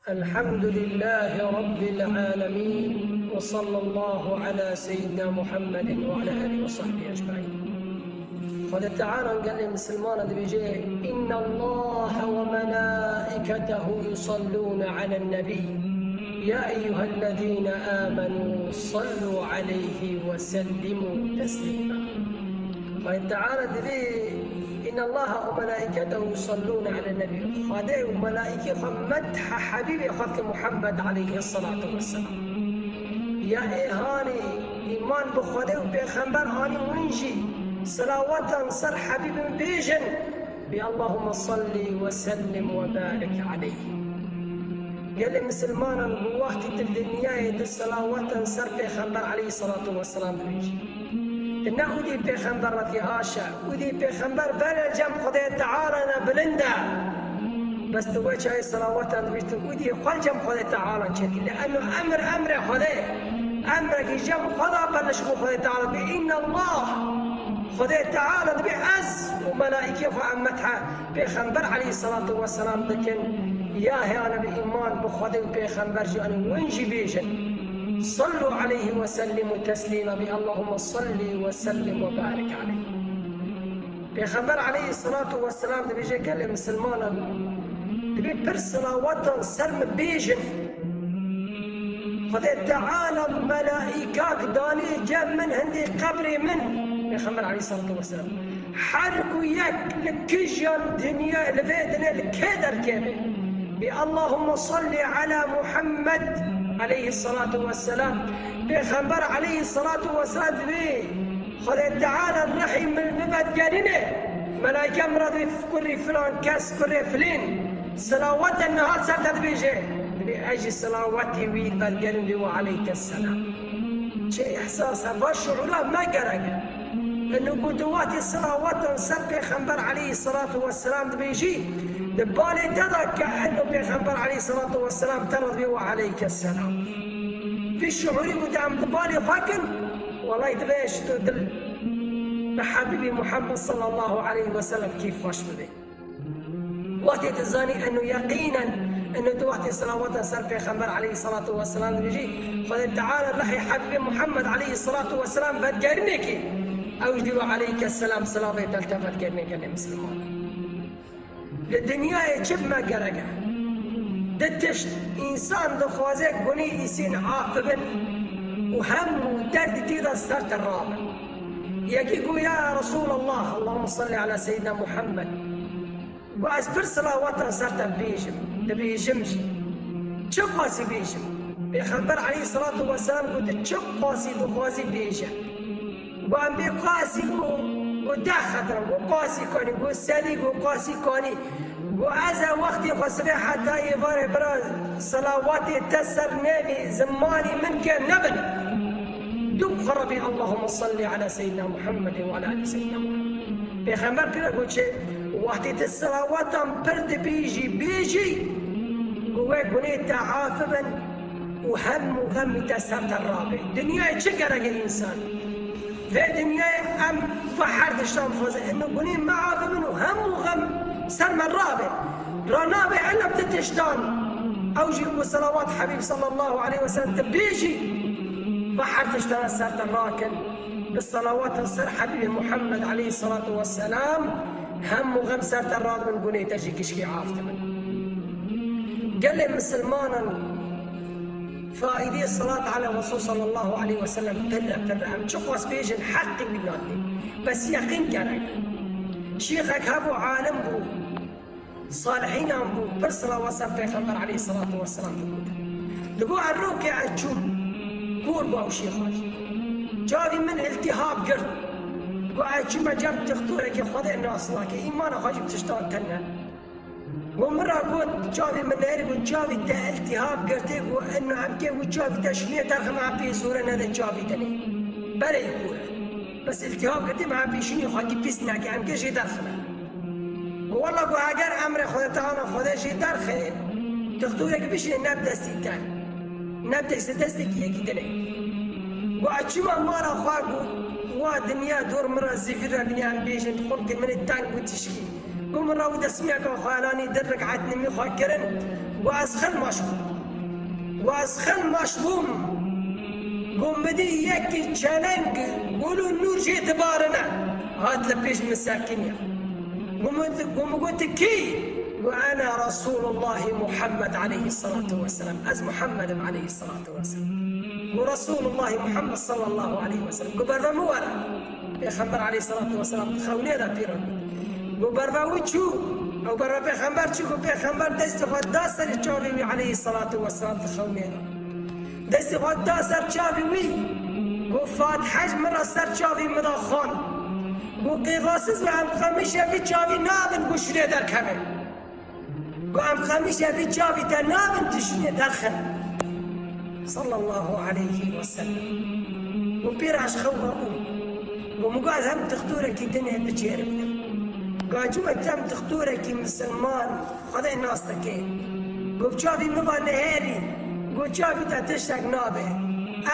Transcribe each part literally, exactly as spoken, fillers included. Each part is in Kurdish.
الحمد لله رب العالمين، وصلى الله على سيدنا محمد وعلى آله وصحبه أجمعين. Xwedê Teala gelê misilmanan dibêje: إن الله وملائكته يصلون على النبي، يا أيها الذين آمنوا صلوا عليه وسلموا تسليما. Xwedê Teala dibê: إن الله وملائكته يصلون على النبي. Xwedê û melaîkê xwe medha Habîbê xwe dikin Muhammed aleyhisselatu vesselam. Ya ê hanê îman bi Xwedê û pêxember anî, hûn jî selawatan ser Habîbê min bêjin. Bi Allahümme salli ve sellim ve barik aleyh. Gelê misilmanan, bi wextî tu dinyayê tu selawatan ser pêxember aleyhisselatu vesselam dibêjî. Tu ne ûdî pêxember re dî, haşa. Ûdî pêxember berê cem Xwedê Teala ne bilind e. Bes tu wê çayê selawatan dibî, tu ûdî xwe cem Xwedê Teala çêkî. Li eno emir emrê Xwedê. Emrekî cem Xweda berliş bû Xwedê Teala dibî. إن الله. Xwedê Teala dibî ez û melaîkê xwe em medha pêxember aleyhisselatu vesselam dikin. Ya heyane bi îman bi Xwedê û pêxember jî anî, hûn jî bêjin: صلوا عليه وسلموا تسليما. Bi Allahümme salli ve sellim ve barik aleyh. Pêxember aleyhisselatu vesselam dibêje: gelê misilmanan, dibê pir selawatan ser min bêjin. Xwedê Teala melaîkak danî cem min hindî qebrê min. Pêxember aleyhisselatu vesselam: her ku yek li kijan dinya li vê dinê li kê derkeve, bi Allahümme salli ala Muhammed aleyhisselatu vesselam. Pêxember aleyhisselatu vesselam dibê: Xwedê Teala rihî min bivedgerîne. Melaîke min re dibê: kurî filan kes, kurê filên. Selawete niha ser te dibêje. Dibê ez jî selawetê wî vedgerim, dibê: ve aleyke selam. Çi îhsas e, va şuura me gerek e. Eno ku tu wextê selawatan ser pêxember aleyhisselatu vesselam dibêjî, di balê te de ke eno pêxember aleyhisselatu vesselam te re dibê: ve aleyke selam. Vî şuurî ku em di balê xwe kin, welay divê ji tu dil bi Habîbî Muhammed sallallahu aleyhi ve sellem kêfxweş bibe. Wextê tu zanî eno yeqînen, eno tu wextê selawata ser pêxember aleyhisselatu vesselam dibêjî, Xwedê Teala rihê Habîbê Muhammed aleyhisselatu vesselam vedgerinê kî, ew jî dibê: ve aleyke selam, silavê te li te vedgerinê gelê misilmanan. Li dinyayê çi bime gerek e? Di tişt însan dixwaze gunê îsên afibin û hemû derdî tê de ser te rabin. Yekî got: ya Resûlallah, Allahümme salli ala seyyidina Muhammed. Got: ez pir selawatan ser te bêjim, dibêjim jî. Çi qasî bêjim? Pêxember aleyhisselatu vesselam got: çi qasî dixwazî bêje. Got: em bê qasî ku, got: deh xetira, got: qasî kanî, got: sedî, got: qasî kanî. Got: ez e wextê xwe sibê heta êvarê bira selawatê te ser nêvî zimanî min ke nebin. Du xerabî Allahümme salli ala seyyidina Muhammed ve ala ali seyyidina Muhammed. Pêxember pê re got çi? Wextê tu selawatan pir dibêjî, bêjî, got: wê gunê te afibin û hemû xemî te ser te rabe. Dinyayê çi gerek e însan? Vê dinyayê em ve her tiştan dixwazin. Eno gunê me afibin û hemû xem ser me rabe. Ra nabe ela ti tiştan. Ew jî ku selawat Habîb sallallahu aleyhi ve sellem tu bêjî, ve her tiştan ser te rakin. Bi selawatan ser Habîbê Muhammed aleyhisselatu vesselam hemû xem ser te radibin, gunê te jî gişkî af dibin. Gelê misilmanan, faîdê selat ala Resûl sallallahu aleyhi ve sellem pir e, pir e. Em çiqas bêjin heqî wî nadin. Bes yeqîn gerek. Şêxek hebû, alim bû, salihînan bû, pir selawat ser Pêxember aleyhisselatu vesselam digot. Digot: erokê ez çûm kor bû ew şêxa jî. Çavî min îltîhab girt. Got: ez çûme cem tixtorekê, Xwedê nas nake, îmana xwe jî bi tiştan tune. Got: min re got, çavê min neyr, got: çavê te îltîhab girtê, got: eno em kê, got: çavê te şûnê derxime, em pê zore nede çavê te nê. Berê kor e. Bes îltîhab girtê, me em pê şûnê xwedî pîs neke, em kê jê derxime. Got: wela, got: eger emrê Xwedê Teala, Xwedê jê derxe, dixtorek bişîne, ne bi destî te, ne bi destê, destê yekî dinê. Got: ez çûme mala xwe, got: wa dinya dor min re zîvî re bîne, em bêjin, xulqê min ê teng bû, tişkî. Got: min re û destmiyeka xwe elanî, di rik'et nimî xwe kirin. Got ez xil maş bûm. Got ez xil maş bûm. Got min dî yekî çeleng gul û nûr jê dibarine. Hat li pêş min sekiniya. Got min, got min got tu kî? Got ene Resûlullahî Muhammed aleyhisselatu vesselam. Ez Muhammed im aleyhisselatu vesselam. Got Resûlullahî Muhammed sallallahu aleyhi ve sellem. Got berve min were. Pêxember aleyhisselatu vesselam di xewnê de pîr e. Got berve wî çû. Ew berve pêxember çû, got pêxember destê xwe da serê çavê wî aleyhisselatu vesselam di xewnê de. Destê xwe da ser çavê wî. Got Fatihe ji min re ser çavê min de xwend. Got qêxasiz ve em qemîşê vî çavî nabin ku şûnê derkeve. Got em qemîşê vî çavî te nabin tu şûnê derxin. Sallallahu aleyhi ve sellem. Got pêra ji xew rabûm. Got min got ez hem dixtorekî dinê bi cêr bidim. Got çima tu hem dixtorekî misilman Xwedê nas dike. Got çavî min va nihêrî. Got çavî te tiştek nabe.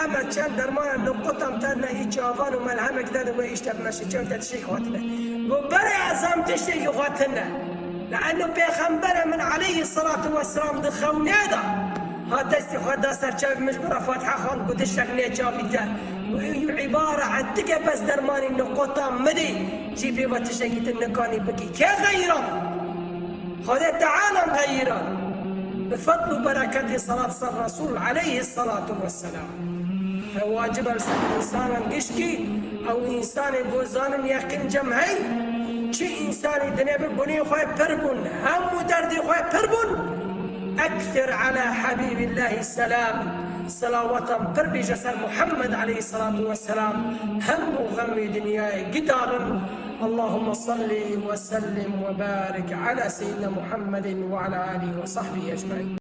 Em ez çend dermanan nuqotan te ne î çavan û melhemek te de wê îşte bimeşe çavî te tiştek hatine. Got berê ez zam tiştekî hatine. Le'enno pêxembere min aleyhisselatu vesselam di xewnê de ha destê xwe da ser çavî min ji bo re Fatiha xwend got tiştek nê çavî te. Got ew îbare etike bes dermanî nuqotan min dî. Jî pê ve tiştekî tu nikanî bikî. Kê xeyran? Xwedê Teala xeyran. Bi fedl û bereketê salat ser Resûl aleyhisselatu vesselam. Fe wacib e li ser însanan gişkî, ew însanê bo zanin yeqîn cem hey, çi însanî dinê bi gunê xwe pir bûn, hemû derdê xwe pir bûn, ekthir ala Habîbillahî selam, selawatan pir bêje ser Muhammed aleyhisselatu vesselam, hemû xemê dinyayê gidarin. اللهم صل وسلم وبارك على سيدنا محمد وعلى آله وصحبه أجمعين.